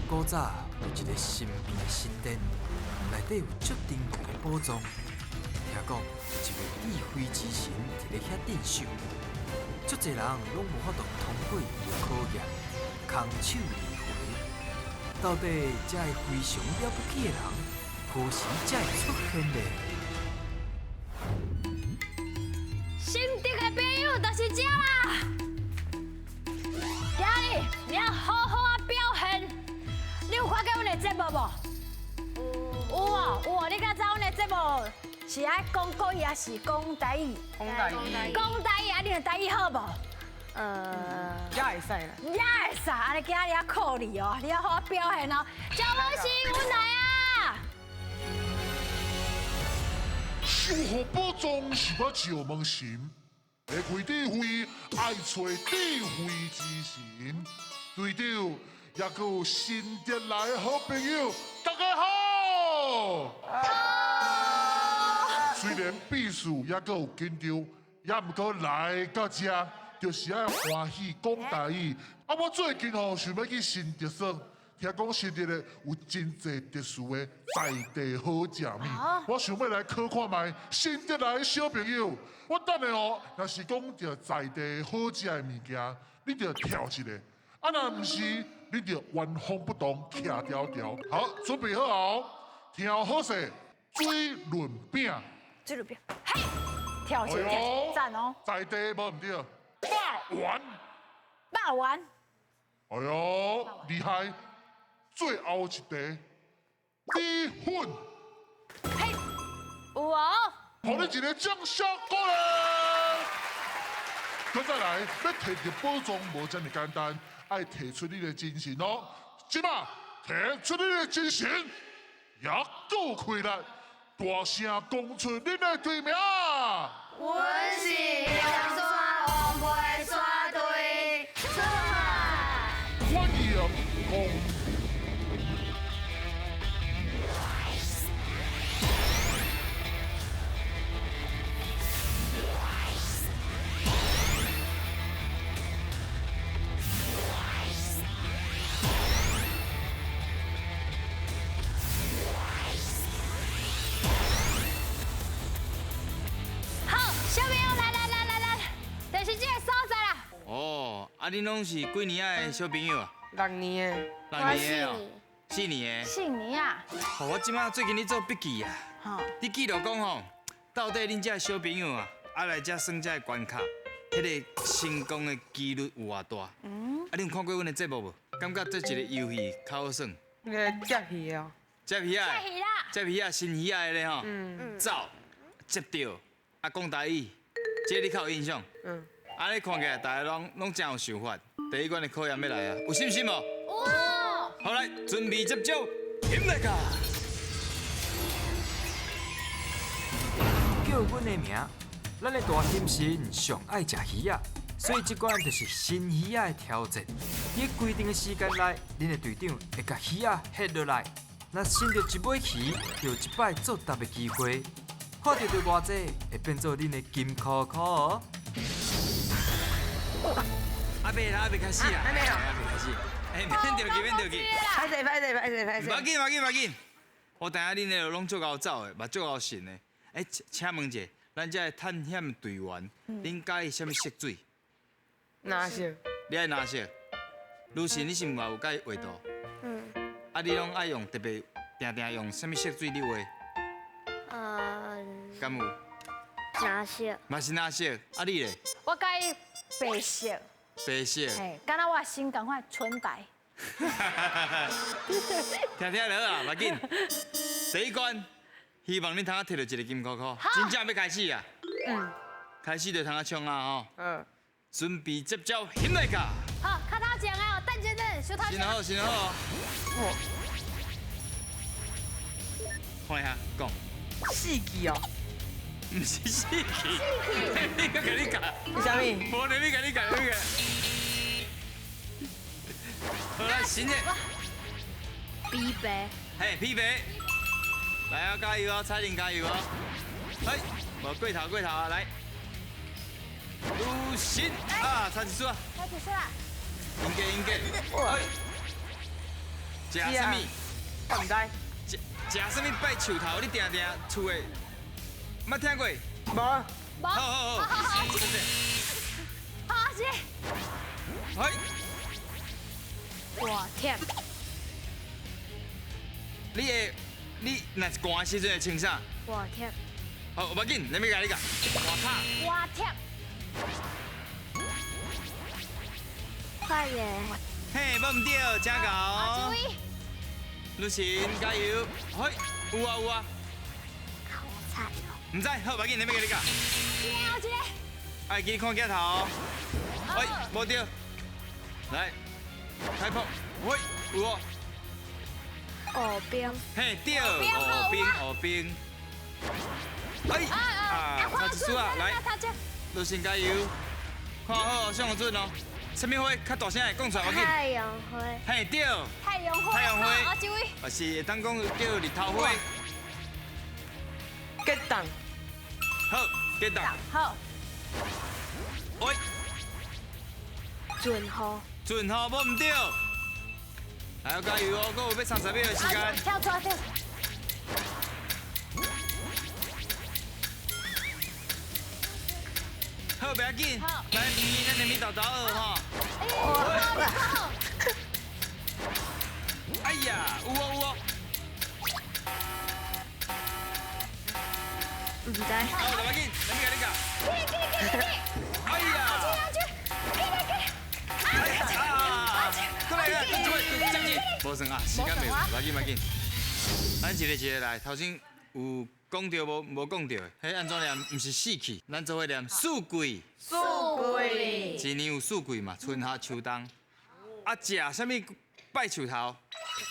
古早有一个神秘的神殿，内底有足珍贵的宝藏。听讲有一位智慧之神伫咧遐镇守，足济人拢无法度通过伊的考验，空手而回。到底这个非常了不起的人，何时才会出现呢？新竹的朋友就是这啦。今日你要好好啊表现。你有看过阮的节目无？有哦，有哦。你敢知阮的节目是爱讲国语还是讲台语？讲台语。讲台语啊，你的台语好无？也会使啦。也会使，按呢今日要考你哦，你要好好表现哦。赵老师，阮来啊！守护宝藏是我石门神，要开智慧，爱揣智慧之神。队长，也阁有新竹来的好朋友，大家好。虽然比赛也阁有紧张，也毋过来到这，就是爱欢喜讲台语。啊，我最近吼想欲去新竹耍，听讲新竹的有真济特殊的在地好食物，我想欲来考看觅新竹来的小朋友。我等下哦，若是讲著在地好食的物件，你就跳一个；啊，若毋是，你就原封不动徛牢牢。好，准备好哦，听好势，水轮饼。水轮饼，嘿，跳一个，赞哦。在地无毋对，肉圆。肉圆。哎呦，厉害！最后一题，米粉。嘿，有哦。予你一个掌声鼓励。阁再来，欲提著宝藏无遮尔简单，爱提出你的精神哦。这马提出你的精神，也阁开力，大声讲出恁的队名。阮是阳山王背山队，出发。欢迎光临。好，小朋友来来来来来，就是这个所在啦。哦，啊，恁拢是几年仔的小朋友啊？六年的。六年的哦，四年的。四年啊。哦，我这摆最近咧做笔记啊。你记录讲吼，到底恁这小朋友啊，啊来遮耍这个关卡，彼个成功的几率有偌大？嗯。啊，你有看过阮的节目无？感觉这一个游戏较好耍。那个接鱼哦。接鱼仔。接鱼啦。接鱼仔，新鱼仔的咧吼。走，接著，啊讲台语，这个你较有印象。嗯。啊，你看起来大家拢真有想法。第一关的考验欲来啊，有信心无？有。好来，准备接招，起来噶！叫阮的名，咱的大猩猩上爱食鱼仔，所以这关就是新鱼仔的挑战。伫规定的时间内，恁的队长会共鱼仔翕落来，若伸著一尾鱼，就有一摆作答的机会。看著著偌济，会变做恁的金箍箍哦。阿伯啦，还袂开始啦，还没有，还袂开始。哎，免著急，免著急。歹势，歹势，歹势，歹势。无要紧，无要紧，无要紧。我知影恁的拢足𠢕走的，嘛足𠢕神的。哎，请问一下，咱这个探险队员，恁佮意啥物色水？蓝色。你爱蓝色？女神，你是毋嘛有佮意画图？嗯。啊，你拢爱用特别，定定用啥物色水咧画？敢有？蓝色。嘛是蓝色。啊，你咧？我佮意白色。白色。嘿，敢若我身仝款纯白。听听就好啊，无要紧。第一关，希望恁通摕著一个金箍箍，真正欲开始啊！嗯。开始就通冲啊吼。嗯。准备接招，起来噶。好，较头前的哦，等一等，小头前。先好，先好。看一下，讲。四季哦。毋是四季。你阁共你讲。是啥物？无你共你讲，你讲。好来，新的。皮白。嘿，皮白。来啊，加油啊，彩玲加油啊！嘿，无过头过头啊，来。女神啊，差一撮。差一撮啊。应该应该。食啥物？我毋知。食食啥物拜树头？你定定厝的，捌听过？无。无。好好好，谢谢。好，谢。嘿。我忝。你会，你若是寒的时阵会穿啥？我忝。好，无要紧，你欲共你讲。外卡。我忝。快点。嘿，无毋对，真𠢕。阿注意。女神加油！嘿，有啊有啊。好菜哦。毋知，好，无要紧，你欲共你讲。有一个。爱记看镜头。喂，无对。来，开炮。喂，有哦。乌冰。嘿，对，乌冰乌冰。哎，啊，差一丝啊，来，女神加油，看好上准哦。啥物花较大声的讲出来，无紧。太阳花。嘿，对。太阳花。太阳花。啊，这位。也是会当讲叫日头花。结冻。好，结冻。好。喂。准号。准号，无毋对。来，加油哦！阁有欲30秒的时间。跳出来跳。好，不要紧。来，咱两边豆豆学吼。哎呀，有哦有哦。毋知。好，不要紧，来，你讲。哎呀。啊！过来，来，这位，无算啊，时间袂够，不要紧，不要紧。咱一个一个来，头先有讲著无？无讲著的，彼按怎念？毋是四气，咱做伙念四季。四季。一年有四季嘛，春夏秋冬。啊，食啥物拜树头？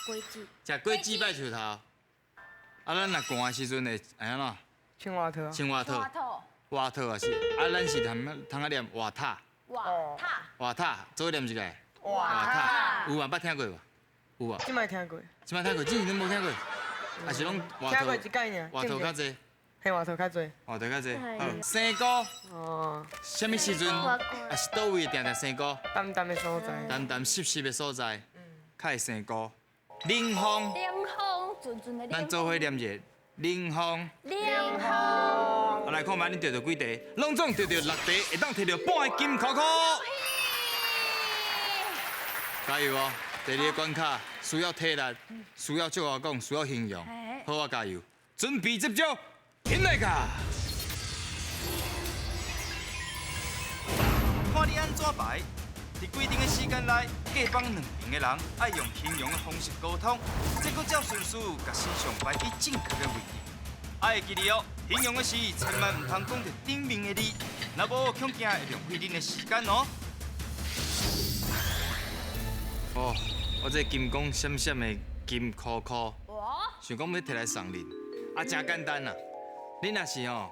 果子。食果子拜树头。啊，咱若寒的时阵会安怎？穿外套。穿外套。外套也是。啊，咱是通通仔念外塔。外塔。外塔，做伙念一个。外塔。有嘛？捌听过无？有无？这摆听过。这摆听过，之前拢无听过。还是拢外套。听过一摆尔。外套较济。嘿，外套较济。外套较济。好，生菇。哦。啥物时阵？啊是佗位定定生菇？澹澹的所在。澹澹湿湿的所在，较会生菇。冷风。冷风，阵阵的冷。咱做伙念一个冷风。冷风。啊，来看觅恁摕著几题，拢总摕著6题，会当摕著半个金箍箍。加油哦！第二个关卡需要体力，需要照我讲，需要形容。好啊，加油！准备接招，起来噶！看你按怎排，伫规定的时间内，各方两边的人爱用形容的方式沟通，这阁照顺序，共神像排去正确的位置。爱会记得哦，形容的时千万毋通讲著顶面的字，若无恐惊会浪费恁的时间哦。哦，我这金光闪闪的金箍箍，想讲欲提来送恁，啊，真简单啦。恁若是吼，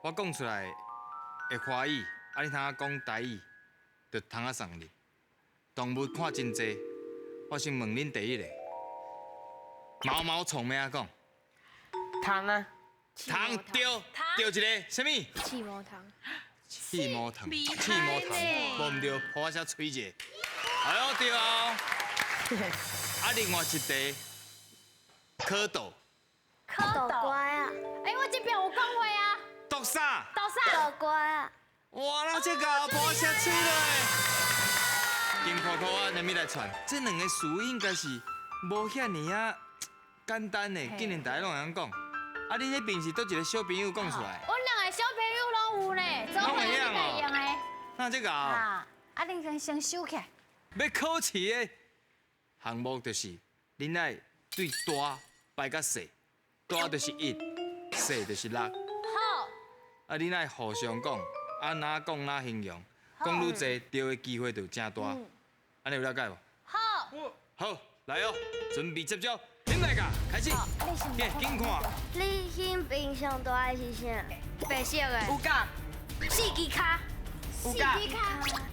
我讲出来会欢喜，啊，你通仔讲台语，就通仔送恁。动物看真济，我先问恁第一个，毛毛虫欲按怎讲？虫啊。虫对，对一个，啥物？刺毛虫。刺毛虫，刺毛虫，无毋对，破声吹者。哎呦对哦，啊，另外一题，蝌蚪。蝌蚪。乖啊！哎，我这边有讲话啊。毒啥？毒啥？豆瓜啊！哇，那这个破声吹咧。金箍箍啊，啥物来串？这两个词应该是无遐尔啊简单的，竟然大家拢会晓讲。啊，你彼边是佗一个小朋友讲出来？阮两个小朋友拢有呢，做伙你家用的。那这个啊，啊，恁先收起来。欲考试的项目就是，恁爱对大排甲细，大就是1，细就是6。好。啊，恁爱互相讲，啊，哪讲哪形容，讲愈济，对的机会就真大。按呢有了解无？好。好，来哦，准备接招，起来噶，开始。紧看。你彼边上大的是啥？白色的。有角。四支跤。有角。四支跤。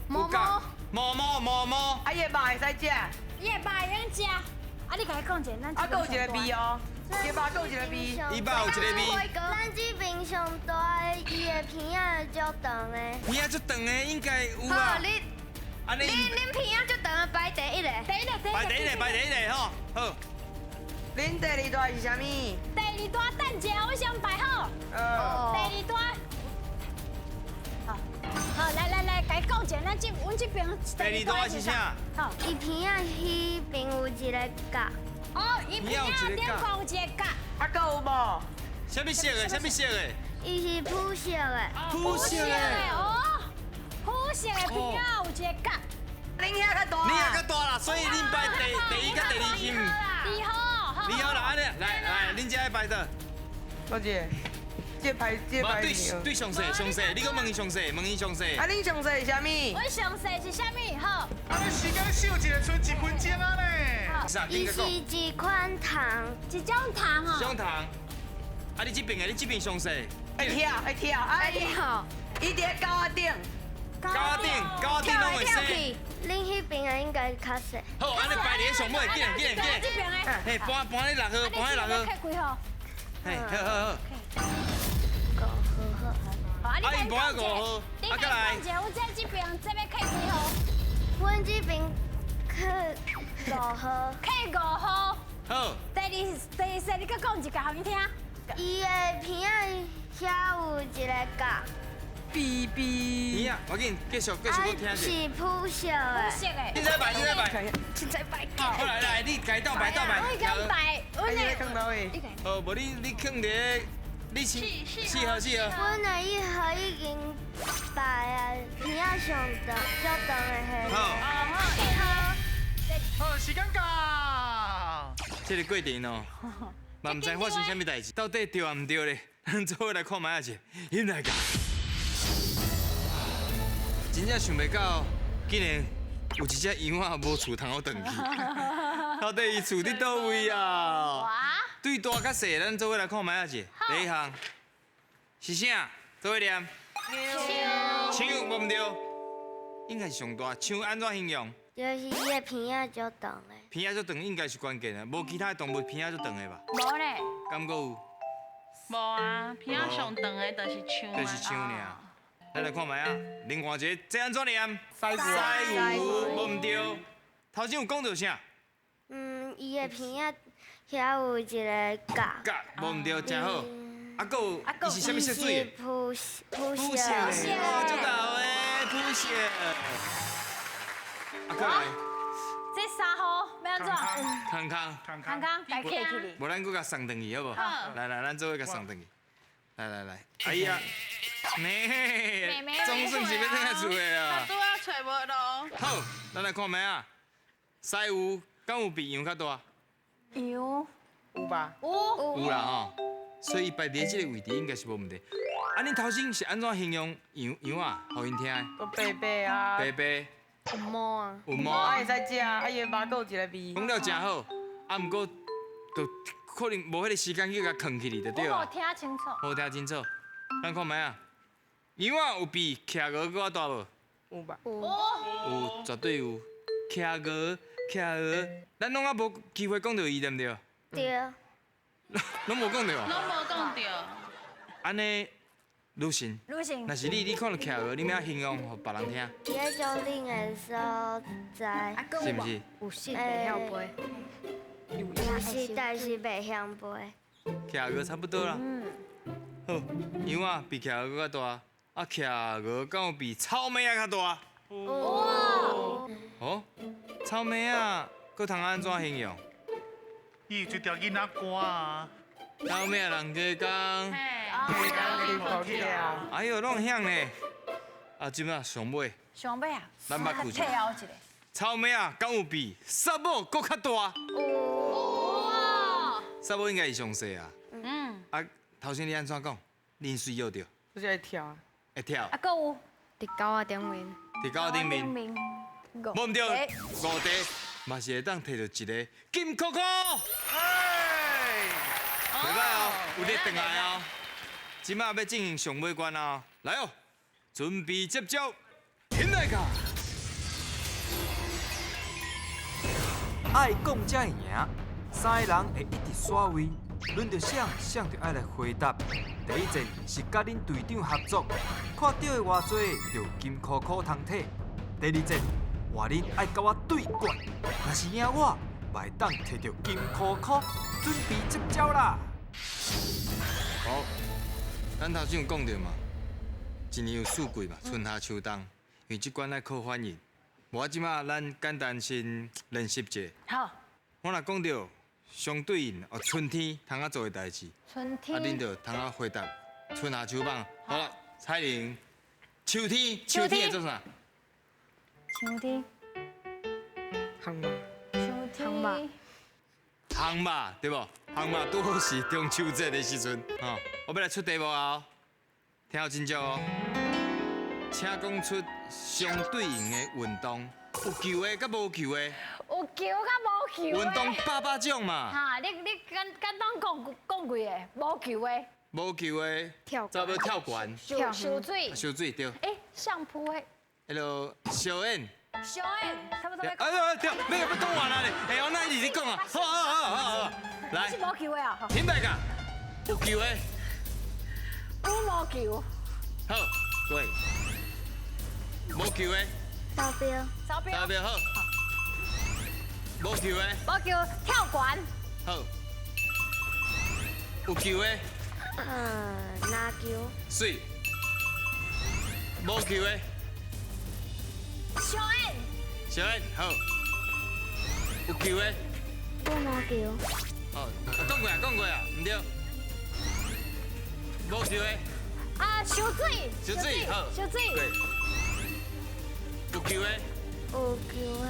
毛毛。毛毛毛毛。啊，伊的肉会使食。伊的肉会用食。啊，你共伊讲一下，咱。啊，阁有一个味哦。伊的肉阁有一个味。伊肉有一个味。咱这边上大的，伊的鼻仔足长的。鼻仔足长的应该有啊。好，你。啊，按呢。恁鼻仔足長，排第一个。第一个，第一个。排第一个，排第一个吼，好。恁第二大是啥物？第二大等一下，我先排好。哦。第二大。好，好，来来来，共伊讲一下，咱这阮这边。第二大是啥？好。伊鼻仔彼边有一个角。哦，伊鼻仔顶悬有一个角。啊，阁有无？啥物色的？啥物色的？伊是肤色的。肤色的。哦，肤色的鼻仔有一个角。恁遐较大。恁遐较大啦，所以恁排第一佮第二金。你好。你好啦，按呢，来来，恁遮爱排佗？多谢。这排这排。对对上细上细，你阁问伊上细，问伊上细。啊，恁上细是啥物？阮上细是啥物？好。啊，你时间少一个，剩一分钟啊咧。伊是一款糖，一种糖哦。一种糖。啊，你这边的，你这边上细。会跳，会跳，会跳。伊伫高仔顶。高仔顶，高仔顶拢会生。恁彼边的应该较细。好，按呢排伫上尾，紧紧紧。这边的。嘿，搬搬咧六号，搬咧六号。几号？嘿，好好好。五号。好，啊，你搬五号。你来讲一下，阮这边这欲扣几号？阮这边扣五号。扣五号。好。第二第二细，你阁讲一共予𪜶听。伊的鼻仔遐有一个角。哔哔。鼻仔，我紧继续继续阁听者。是肤色的。肤色的。凊彩摆，凊彩摆。凊彩摆。好来来，你家斗摆斗摆。我讲摆，我咧。囥佗位？哦，无你你囥伫，你四四号四号。阮的一号已经摆啊，鼻仔上长足长的彼个。好。一号。好，时间到。这个过程哦，嘛毋知发生啥物代志，到底对抑毋对咧？咱做伙来看觅仔者，翕来共。真正想袂到，竟然有一只羊仔无厝通好转去。到底伊厝伫佗位啊？对大佮细，咱做伙来看觅仔者。第一项是啥？做伙念。树。树，无毋对，应该是上大。树按怎形容？就是伊的鼻仔足长的。鼻仔足长应该是关键啊，无其他的动物鼻仔足长的吧？无咧。敢阁有？无啊，鼻仔上长的就是树。就是树尔。咱来看觅啊，另外一个这按怎念？狮牛，无毋对。头先有讲著啥？嗯，伊的鼻仔遐有一个角。角，无毋对，真好。啊，阁有，伊是啥物色水的？肤肤色。肤色的，哦，足𠢕的肤色。啊，阁来。这三号欲按怎？空空。空空，共客起哩。无咱阁共送转去好无？来来，咱做伙共送转去。来来来，哎呀，妹，总算是欲转来厝的啊！拄仔揣无路。好，咱来看觅啊，师牛敢有比羊较大？羊有吧？有。有啦吼，所以伊排伫这个位置应该是无问题。啊，恁头先是按怎形容羊羊仔，予𪜶听的？都白白啊。白白。有毛啊。有毛。啊，会使食，啊，伊的肉阁有一个味。讲了真好，啊，毋过就可能无彼个时间去共囥起哩，就对啊。无听清楚。无听清楚，咱看觅啊，羊仔有比企鹅阁较大无？有吧？有。有，绝对有。企鹅，企鹅，咱拢犹无机会讲著伊，对毋对？对。拢无讲著。拢无讲著。按呢，女神。女神。若是你，你看著企鹅，你欲按怎形容予别人听？伫咧足冷的所在。是毋是？有色袂晓飞。有色，但是袂晓飞。企鹅差不多啦。好，羊仔比企鹅阁较大，啊，企鹅敢有比草莓仔较大？哇！哦，草莓仔，阁通按怎形容？伊有一条囡仔歌啊。草莓仔人家讲。哎呦，拢会晓呢。啊，这摆上尾。上尾啊！咱捌句退后一个。草莓仔敢有比沙某阁较大？哇！沙某应该是上细啊。嗯。啊，头先你按怎讲？恁水约著？就是会跳。会跳。啊，阁有。伫狗仔顶面。伫狗仔顶面。无毋对，五题嘛是会当摕著一个金箍箍。哎。袂歹哦，有咧转来哦。这摆欲进行上尾关啊，来哦，准备接招，起来卡！爱讲才会赢，三个人会一直刷位，轮著谁，谁就爱来回答。第一战是佮恁队长合作，看著的偌济就金箍箍通提。第二战换恁爱佮我对决，若是赢我，嘛会当摕著金箍箍，准备接招啦！好，咱头先有讲著嘛，一年有四季嘛，春夏秋冬，因为这关爱靠反应。无我这马咱简单先练习一下。好。我若讲著相对应哦，春天通啊做的代志，春天。啊，恁就通啊回答春夏秋冬。好啦，彩玲，秋天，秋天会做啥？秋天。烘肉。秋天。烘肉。烘肉对无？烘肉拄好是中秋节的时阵，吼。我欲来出题目啊，听好真少哦。请讲出相对应的运动，有球的佮无球的。有球佮无球的。运动百百种嘛。哈，你简简单讲讲几个，无球的。无球的。跳。走欲跳悬。跳。泅水。泅水对。欸，相扑的。彼个烧烟。烧烟，差不多。哎呀，对，你欲讲完啊咧？哎，我哪一直咧讲啊？好好好好好，来。是无球的啊。停摆噶，有球的。羽毛球。好，对。无球的。走标。走标。走标好。无球的。无球跳悬。好。有球的。篮球。媠。无球的。小燕。小燕好。有球的。羽毛球。哦，讲过啊，讲过啊，毋对。无球的。啊，泅水。泅水好。泅水。对。有球的。有球的。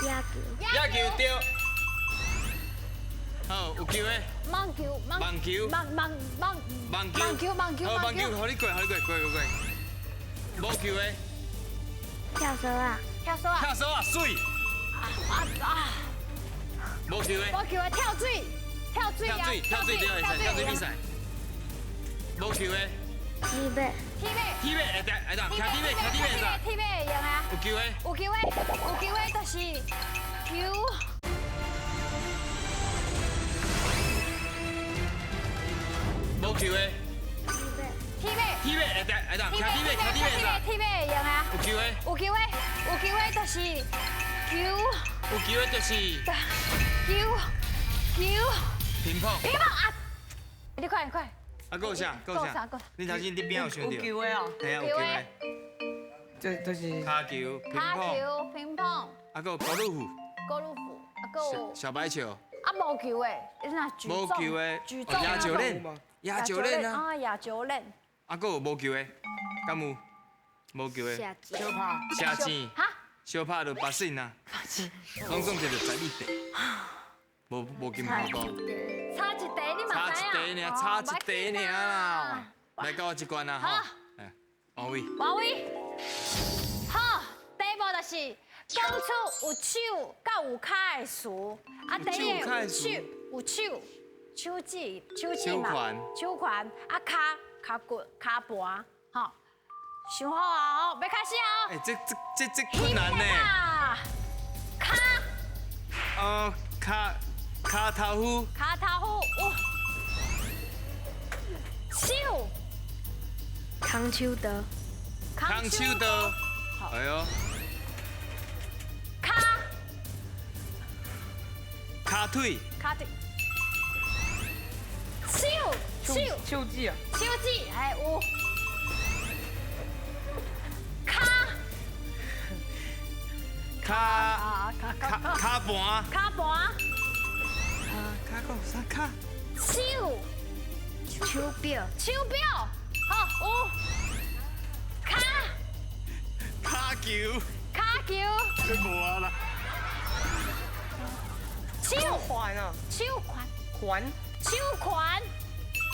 野球。野球对。好，有球的。网球。网球。网网网。网球。网球网球。好，网球，予你过，予你过，过过过。无球的。跳绳啊！跳绳啊！跳绳啊！媠。啊啊啊！无球的。无球的跳水，跳水啊！跳水，跳水对，会使跳水比赛。无球的。踢马。踢马。踢马会得，会当，徛踢马，徛踢马会使。踢马会用啊。有球的。有球的，有球的就是球。无球的。踢马。踢马会得，会当，徛踢马，徛踢马会使。踢马会用啊。有球的。有球的，有球的就是球。有球的就是球球。乒乓。乒乓啊！你快，你快。啊，阁有啥？阁有啥？你头先你边有想著？有球的哦。嘿啊，有球的。就是跤球、乒乓。跤球、乒乓。啊，阁有高尔夫。高尔夫，啊，阁有。小白球。啊，无球的，你若举重。无球的。举重。野球链。野球链啊。啊，野球链。啊，阁有无球的，敢有？无球的。相拍。射箭。哈？相拍就巴信啊。拢总计就12块。无金箍箍。差一块你嘛知影？差一块尔，差一块尔啦。来到我这关啊，吼。王伟。王伟。好，题目就是讲出有手佮有跤的词。啊，第一个有手有手，手指手指嘛。手环。啊，跤跤骨跤盘，吼。想好啊，哦，欲开始啊！哎，这困难呢。跤。哦，跤跤头夫。跤头夫，有。手。空手道。空手道。哎呦。跤。跤腿。跤腿。手手手指啊。手指，哎有。跤。跤跤跤盘。跤盘。跤讲啥跤？手。手表。手表。好，有。跤。跤球。跤球。这无啊啦。手环啊。手环。环。手环。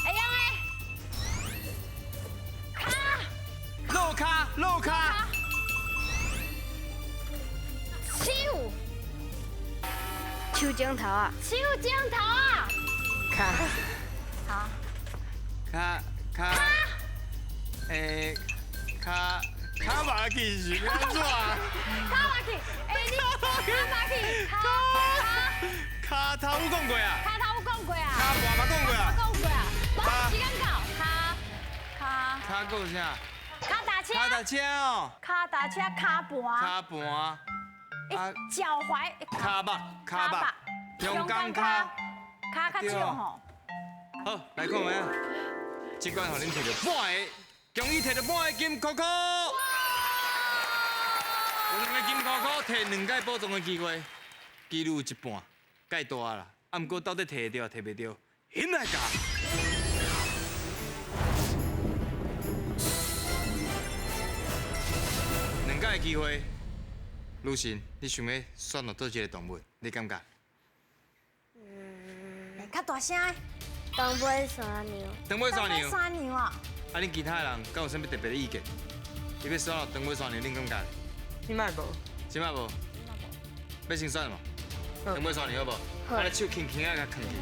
会用的。跤。落跤，落跤。手。手指头啊。手指头啊。跤。好。跤跤。欸，跤跤马去是按怎？跤马去，欸你跤马去，跤跤头有讲过啊？跤头有讲过啊？跤盘嘛讲过啊？讲过啊？无时间到，跤跤。跤阁有啥？跤大车。車。跤踏車哦。跤踏車，跤盤。跤盤。啊。腳踝。跤目，跤目。中間跤。跤較少吼。好，來看覓啊？這關予恁摕著半个，恭喜摕著半个金箍箍。有兩个金箍箍，摕兩擺寶藏的機會，幾率有一半，蓋大啦。啊，毋過到底摕會著，摕袂著，翕來共。兩擺的機會，女神，你想欲選落佗一个動物？你感覺？嗯，較大聲。長尾山羊。長尾山羊。山羊啊！啊，恁其他的人敢有啥物特別的意見？伊欲選落長尾山羊，恁感覺？這擺無。這擺無。欲先選無？長尾山羊好無？啊，你手輕輕仔共囥去。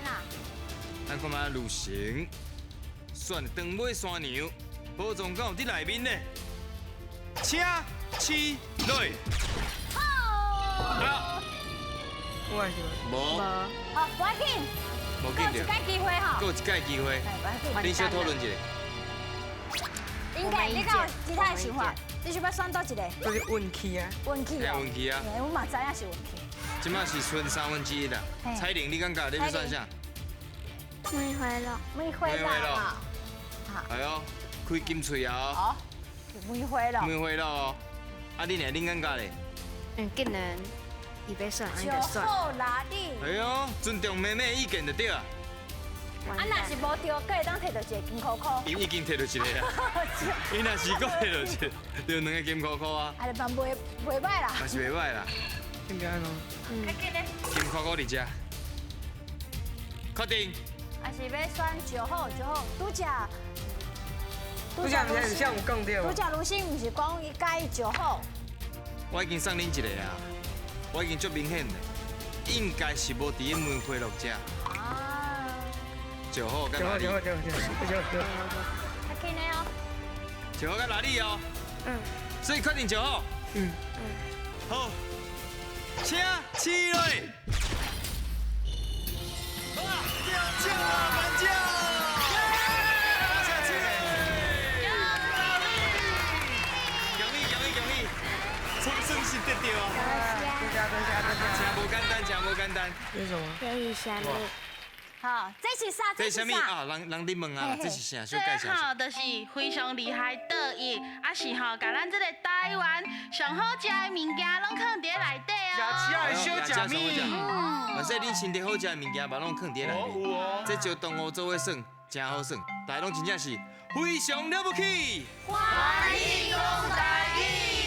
咱看覓女神選長尾山羊，寶藏敢有佇內面呢？請起來。好。我也是。無。好，無要緊。無緊著。閣有一擺機會吼。閣有一擺機會。恁小討論一下。應該你敢有其他的想法？你想欲選佗一个？就是運氣啊。運氣哦。運氣啊。我嘛知影是運氣。這擺是剩1/3啦。彩玲，你感覺你欲選啥？梅花鹿。梅花鹿。哎喲，開金喙啊！好，梅花鹿。梅花鹿哦。啊，你呢？恁感覺咧？嗯，既然伊欲選，按就選。好啦，你。哎喲，尊重妹妹的意見就對啊。啊，若是無著，閣會當摕著一个金箍箍。伊已經摕著一个啦。伊若是閣摕著一个，著兩个金箍箍啊。啊，嘛袂袂䆀啦。嘛是袂䆀啦。先不要弄。較緊咧。金箍箍佇遮。確定。還是欲選石虎，石虎拄才。拄才毋是有講著。拄才盧生毋是講伊佮意石虎。我已經送恁一個啊，我已經足明顯的，應該是無佇咧梅花鹿遮。啊。石虎佮哪里？石虎，石虎，石虎，較緊的哦。石虎佮哪里哦？嗯。所以確定石虎。嗯。好，請起來。好啊，獎啊，頒獎！恭喜恭喜恭喜！總算是得著啊！多謝多謝多謝。真無簡單，真無簡單。這是什麼？這是啥物？好，這是啥？這是啥物啊？人人咧問啊，這是啥？小介紹。這吼就是非常厲害的桌椅，啊是吼，共咱這个台灣上好食的物件攏囥佇內底哦。夜市的小食物。反正恁身體好食的物件嘛攏囥佇內面。這招同學做伙耍，真好耍，大家攏真正是非常了不起。歡喜講台語。